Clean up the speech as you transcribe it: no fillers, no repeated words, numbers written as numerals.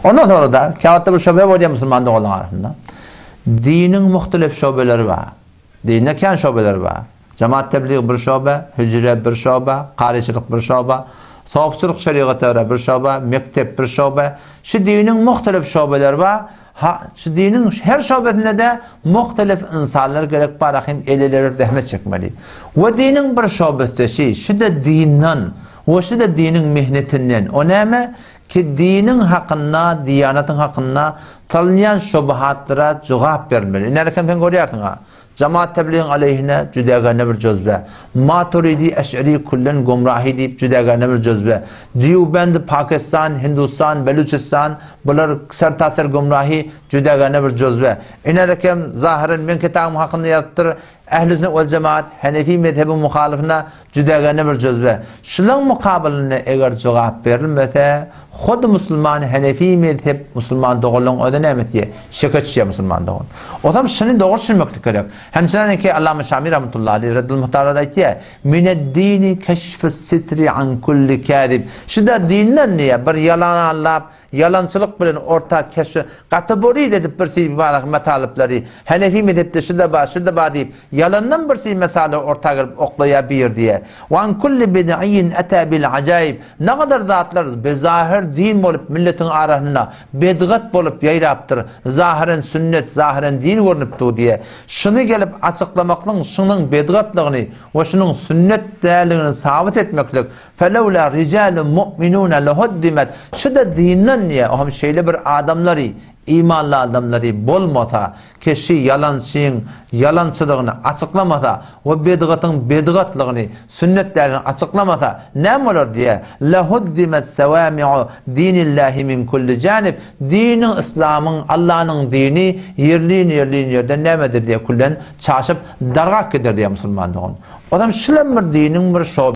Ondan sonra-da, käwagtda bir şöbe bolýar musulman doganlaryň arasynda. Diniň muhtelif şöbeleri bar. Dinde kän şöbeler bar. Jemaat tebligy bir şöbe, hüjre bir şöbe, karyçylyk bir şöbe, sopçylyk şerigata görä bir şöbe, mekdep bir şöbe. Şu diniň muhtelif şöbeleri bar. Ha, şu diniň her şöbesinde-de muhtelif ynsanlar gerek bar, hem el-ele berip zähmet çekmeli. We diniň bir şöbesi şi, şu-da dinden we şu-da diniň mehnetinden. O näme? Ki diniň hakynda, diýanatyň hakynda salynýan şubuhatlara jogap berilmeli. Indi häli sen görýärsiň-a, Jamaat tebligiň aleýhine jüdägäne bir jözbe, Maturidi, Eş'ri küllen gumrahi diýip jüdägäne bir jözbe, Dýubend, Pakistan, Hindustan, Belüçistan bular sertaser gumrahi jüdägäne bir jözbe. Indi häli zahyran meň kitabym hakynda ýazypdyr, Ähli sünnet wel jemaat Henefi mezhebiň muhalyfyna jüdägäne bir jözbe. Şulaň mukabylynda eger jogap berilmese, hut musulman Henefi mezhep musulman doganlaryň özi näme etýär? Şeke düşýär musulman dogan. Ozam şuny dogry düşünmeklik gerek. Hemçinaniki Allama Şami rahmetullahi aleyh Reddul Muhtarda aýtýar, Mined-dini keşfus sitri an kulli kazib. Şu-da dinden diýýär, bir ýalan allap, Ýalançylyk bilen orta keşf gaty boryl edip bir si barah metalyplary Henefi mezhepde şuda bar şuda bar diýip ýalandan bir si mesaly orta gelip oklaýar bir diýe. Wa an kulli bid'iyin ata bil ajaib nagadar zatlar bezahyr din bolup milletiň arasynda bedgat bolup ýaýrapdyr zahyren sünnet zahyren din görnüp dur diýe. Şuny gelip açyklamaklyň şunuň bedgatlygyny we şunuň sünnet däldigini sabyt etmeklik Felewlâ ricâlun mu'minûne lehuddimet, Şu-da dinden diýýär, o hem şeýle bir adamlary, imanly adamlary bolmasa, ki şi ýalançyň ýalançylygyny açyklamasa we bedgatyň bedgatlygyny, sünnet däldigini açyklamasa, näme bolar diýýär, Lehuddimet sewâmi'u dinillâhi min kulli janib, Diniň, yslamyň, Allanyň dini ýerlin-ýerlin ýerden nämedir diýýär, küllen çaşyp, dargap gider diýýär musulman dogan. Ozam şulam bir diniň bir şo.